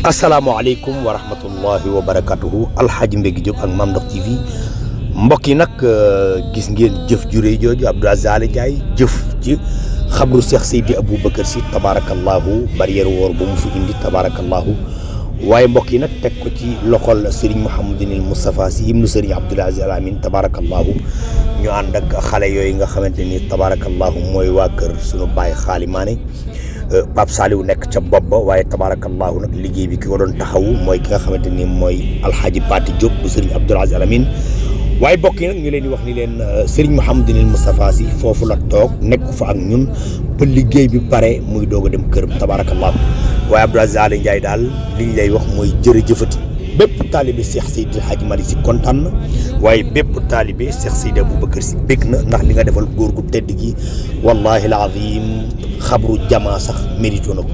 asalaamaaleykum wa rahmatullahi wa barakatuhu alxaaji Mbégi Diop ak Mame Ndokh TV mbokk yi nag gis ngeen jëf ju rëy jooju Abdou Aziz Aly Ndiaye jëf ci xabru Cheikh Seydi Aboubacar Sy tabarakallahu barrière woor ba mu fi indi tabarakallahu waaye mbokk yi nag teg ko ci loxol Serigne Mouhamadinil Moustapha Sy ibnu Serigne Abdoul Aziz Al Amine tabarakallahu ñu ànd ak xale yooyu nga xamante ni tabarakallahu mooy waa kër sunu baay Xaali Maane Pape Saliou nekk ca bopp ba waaye tabarakallahu nag liggéey bi ki ko doon taxawu mooy ki nga xamante ni mooy alxaaji Pati Diop bu Serigne Abdoul Aziz Al Amine waaye bokk yi nag ñu leen di wax ni leen Serigne Mouhamadinil Moustapha Sy foofu la toog nekk fa ak ñun ba liggéey bi pare muy doog a dem këram tabarakallahu waaye Abdou Aziz Aly Ndiaye daal li ñu lay wax mooy jërëjëfati bépp taalibe Cheikh Seydi El Hadji Malick Sy kontaan na waaye bépp taalibe Cheikh Seydi Aboubacar Sy bég na ndax li nga defal góor gu tedd gi wallahi alazim xabru jamaa sax mérito na ko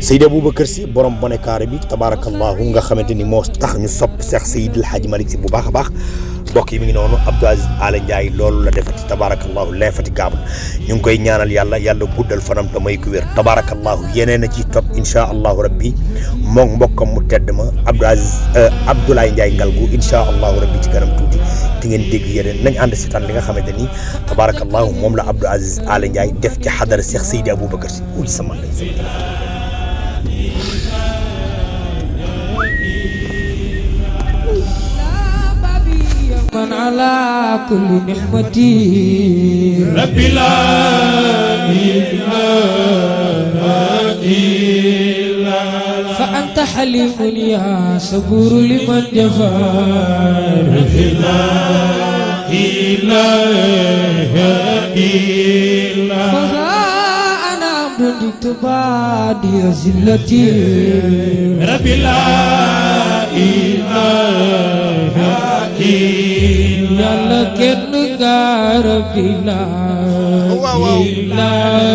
Seydi Aboubacar Sy borom bonekaare bi tabarakallahu nga xamante ni moo tax ñu sopp Cheikh Seydi El Hadji Malick Sy bu baax a baax mbokk yi mi ngi noonu Abdou Aziz Aly Ndiaye loolu la defati tabarakallahu l'infatigable ñu ngi koy ñaanal yàlla guddal fanam te may ko wér tabarakallahu yeneen a ci topp insha allahu rabbi moom mbokkam mu tedd ma Abdoulaye Ndiaye Ngalgu insha allahu rabbi ci kanam tuuti di ngeen dégg yeneen nañ ànd seetaan li nga xamante ni tabarakallahu moom la Abdou Aziz Aly Ndiaye def ci xadara Cheikh Seydi Aboubacar Sy uji sama من على كل نعمتي ربي لا إله إلا فأنت حليم يا صبور لمن جفا ربي لا إله إلا فها أنا عبد تبادي زلتي ربي لا إله إلا يلا كن غارب لا إله